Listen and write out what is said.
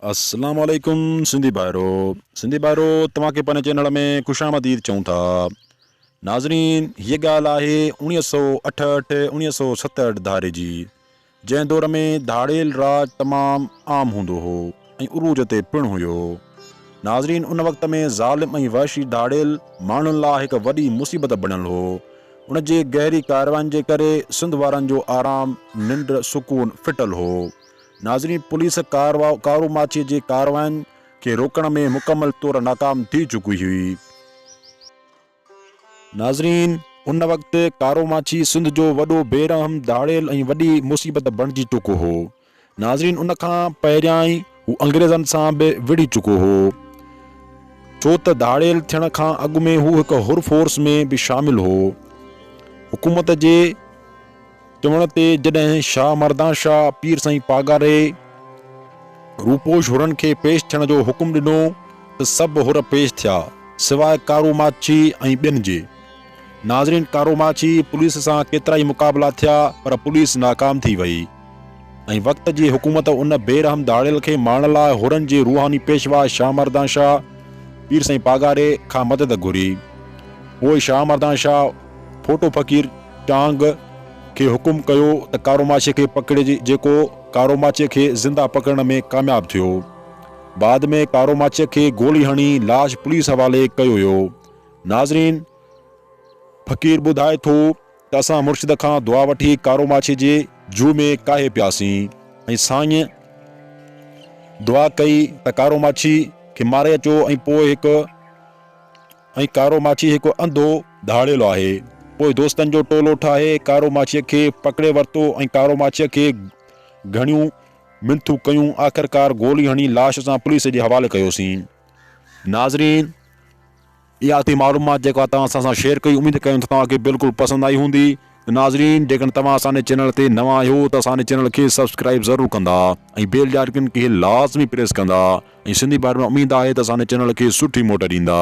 اسلام عليڪم سنڌي ڀائرو سنڌي ڀائرو توهان کي پنهنجي چينل ۾ خوش آمديد چئون ٿا ناظرين هيء ڳالهه آهي اوڻيهه سو اٺهٺ اوڻيهه سو ستهٺ ڌاري جي جنهن دور ۾ ڌاڙيل راڄ تمام عام هوندو هو ۽ عروج تي پڻ هيو ناظرين ان وقت ۾ ظالم ۽ وحشي ڌاڙيل ماڻهن لاء هڪ وڏي مصيبت بڻيل هو ان جي گهري ڪاررواين جي ڪري سنڌ وارن جو آرام ننڊ سڪون ڦٽل هو. ناظرين پوليس ڪارو ماڇي جي ڪاررواين کي روڪڻ ۾ مڪمل طور ناڪام ٿي چڪي هئي. ناظرين ان وقت ڪارو ماڇي سنڌ جو وڏو بي رحم ڌاڙيل ۽ وڏي مصيبت بڻجي چڪو هو. ناظرين ان کان پهريائين هو انگريزن سان به وڙهي چڪو هو. ڇو ته ڌاڙيل ٿيڻ کان اڳ ۾ هو هڪ حر فورس ۾ به شامل هو. حڪومت جي. چوڻ تي جڏهن شاهه مردان شاهه پير سائين پاڳاري روپوش حرن کي پيش ٿيڻ جو حڪم ڏنو ته سڀ حر پيش ٿيا سواء ڪارو ماڇي ۽ ٻين جي. ناظرين ڪارو ماڇي پوليس سان ڪيترائي مقابلا ٿيا پر پوليس ناڪام ٿي وئي ۽ وقت جي حڪومت ان بي رحم ڌاڙيل کي مارڻ لاء حرن جي روحاني پيشوا شاهه مردان شاهه پير سائين پاڳاري کان مدد گهري. پوء شاهه مردان شاهه ڦوٽو فقير ٽانگ کي حڪم ڪيو ته ڪاروماڇي کي پڪڙجي جيڪو ڪاروماڇي کي زنده پڪڙڻ ۾ ڪامياب ٿيو. بعد ۾ ڪاروماڇي کي گولي هڻي لاش پوليس حوالي ڪيو ويو. ناظرين فقير ٻڌائي ٿو ته اسان مرشد کان دعا وٺي ڪاروماڇي جي جوء ۾ ڪاهي پياسين ۽ سائين دعا ڪئي ته ڪاروماڇي کي ماري اچو ۽ پوء هڪ ۽ ڪارو ماڇي هڪ انڌو ڌاڙيل آهي. پوء دوستن جو ٽولو ٺاهي ڪارو ماڇيء کي پڪڙي ورتو ۽ ڪارو ماڇيء کي گهڻيون منٿون ڪيون آخرڪار گولي هڻي لاش سان پوليس جي حوالي ڪيوسين. ناظرين اها ٿي معلومات جيڪا توهان اسان سان شيئر ڪئي اميد ڪيون ٿا توهان کي بلڪل پسند آئي هوندي ته ناظرين جيڪڏهن توهان اسان جي چينل تي نوان آهيو ته اسان جي چينل کي سبسڪرائيب ضرور ڪندا ۽ بيل جي آئيڪن کي لازمي پريس ڪندا. ۽ سنڌي ڀائرن اميد آهي ته اسان جي چينل کي سٺي موٽ ڏيندا.